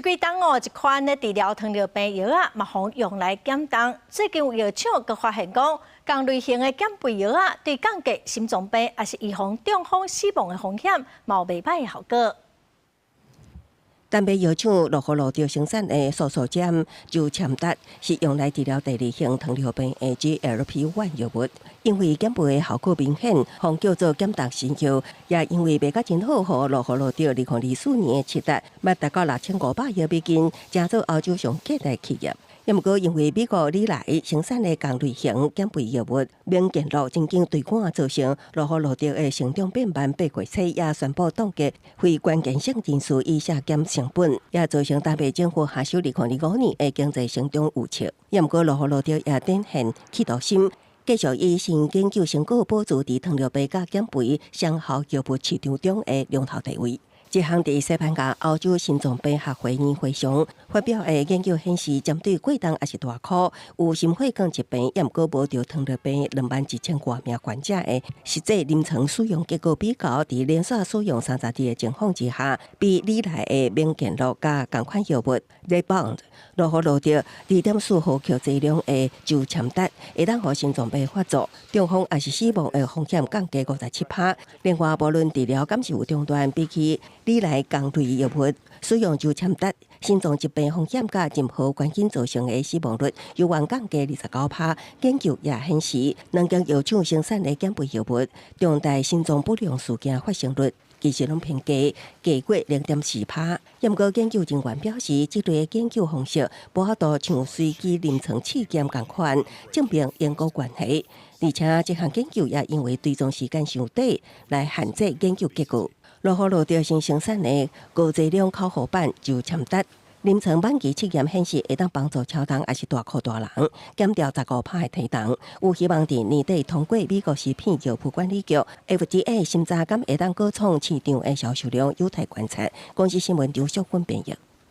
幾冬哦，一款咧治療糖尿病藥仔，嘛予用來減重。最近有藥廠閣發現講，仝類型的減肥藥仔對降低心臟病，抑是預防中風死亡的風險，嘛有袂䆀的效果。丹麥藥廠諾和諾德生產的素素針就攕達是用來治療第二型糖尿病的 GLP-1 藥物，因為減肥的效果明顯，予叫做減重神藥，也因為賣甲真好，予諾和諾德2024年7月，賣達到6500億美金，成做歐洲上價的企業。毋過，因為美國禮來生產的仝類型減肥藥物免健樂曾經對抗，造成諾和諾德的成長變慢。8月初也宣布凍結非關鍵性人事以削減成本，也造成丹麥政府下修2025年的經濟成長預測。毋過，諾和諾德也展現企圖心，繼續以新研究成果保持佇糖尿病佮減肥雙效藥物市場中的龍頭地位。這項佇西班牙歐洲心臟病學會年會上發表的研究顯示，針對過重抑是大箍有心血管疾病，抑毋過無著糖尿病21,000外名患者的實際臨床使用結果比較，佇連續使用30日的情況之下，比禮來的免健樂佮仝款藥物 Zepbound，諾和諾德2.4毫克劑量的就攕達，會當予心臟病發作、中風抑是死亡的風險降低57%。另外，無論治療敢是有中斷，比起禮來仝類藥物使用就攕達，心臟疾病風險佮任何原因造成的死亡率，猶原降低29%。研究也顯示，兩間藥廠生產的減肥藥物，重大心臟不良事件發生率其實攏偏低，低過0.4%。毋過研究人員表示，這類研究方式無法度像隨機臨床試驗仝款證明因果關係，而且這項研究也因為追蹤時間傷短來限制研究結果。諾和諾德新生產的高劑量口服版就攕達，臨床晚期測驗顯示，會當幫助超重抑是大箍大人減掉15%的體重，有希望佇年底通過美國食品藥物管理局 FDA 審查，敢會當閣創市場的銷售量，有待觀察。公視新聞張淑芬編譯。